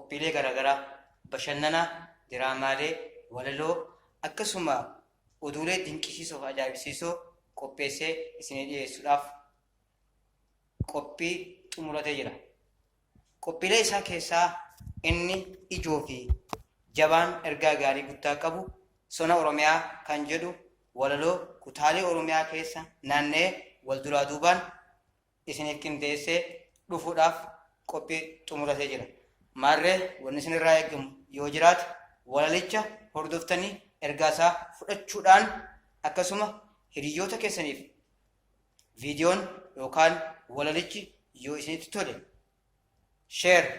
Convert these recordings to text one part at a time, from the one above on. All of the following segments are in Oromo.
Qophiilee garaagaraa, bashannanaa, diraamaalee, walaloo akkasuma oduulee dinqisiisoo fi ajaa'ibsiisoo qopheessee isinii dhiyeessuudhaaf qophii xumuratee jira. Qophiilee isaa keessaa inni ijoo fi jabaan ergaa gaarii guddaa qabu Sona Oromiyaa kan jedhu walaloo kutaalee Oromiyaa keessa naanna'ee wal duraa duubaan isiniif qindeessee dhufuudhaaf qophii xumuratee jira. Maarree wanni isinirraa eegamu yoo jiraate walalicha hordoftanii ergaa isaa fudhachuudhaan akkasuma hiriyoota keessaniif viidiyoon yookaan walalichi yoo isinitti tole share,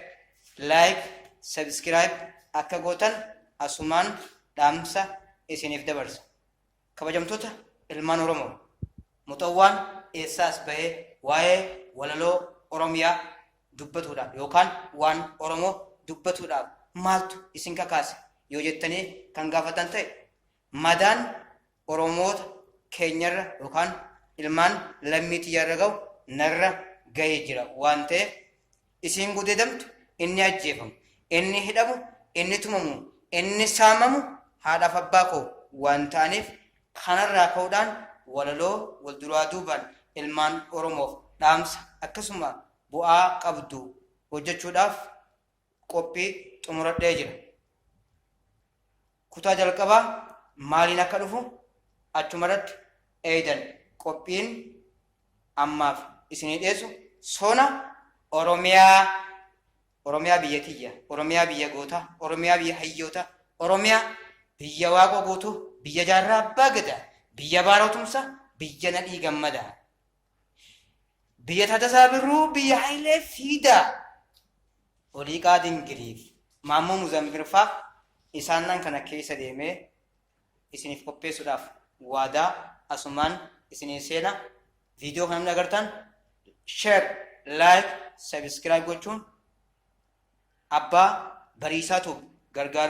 like, subscribe akka gootan asumaan dhaamsa isiniif dabarsa. Kabajamtoota ilmaan Oromoo, muxawwaan eessaa as bahee waa'ee walaloo Oromiyaa dubbatuudhaaf yookaan waan Oromoo dubbatuudhaaf maaltu isin kakaase yoo jettanii kan gaafatan ta'e, madaan Oromoota keenyarra yookaan ilmaan lammii tiyyarra gahu narra gahee jira waan ta'eef, isiin gudeedamtu, inni ajjeefamu, inni hidhamu, inni tumamu, inni saamamu haadhaaf abbaa koo waan ta'aniif, kanarraa ka'uudhaan walaloo wal duraa duubaan ilmaan Oromoof dhaamsa akkasuma bu'aa qabdu hojjechuudhaaf qophii xumuradhee jira. Kutaa jalqabaa maaliin akka dhufu achumarratti eeydan. Qophiin ammaaf isinii dhiyeessu sona Oromiyaa, Oromiyaa biyya tiyya, Oromiyaa biyya gootaa, Oromiyaa biyya hayyoota, Oromiyaa biyya Waaqoo Guutuu, biyya Jaarraa Abbaa Gadaa, biyya Baaroo Tumsaa, biyya Nadhii Gammadaa, biyya Taaddasaa Birruu, biyya Hayilee Fiidaa, Oliiqaa Dingiriif Maammoo Muzammir faa isaannan kana keessa deemee isiniif qopheessuudhaaf waadaa asumaan isinii seena. Viidiyoo kana namni agartan share, like, subscribe gochuun abbaa Bariisaa Tube gargaaruu.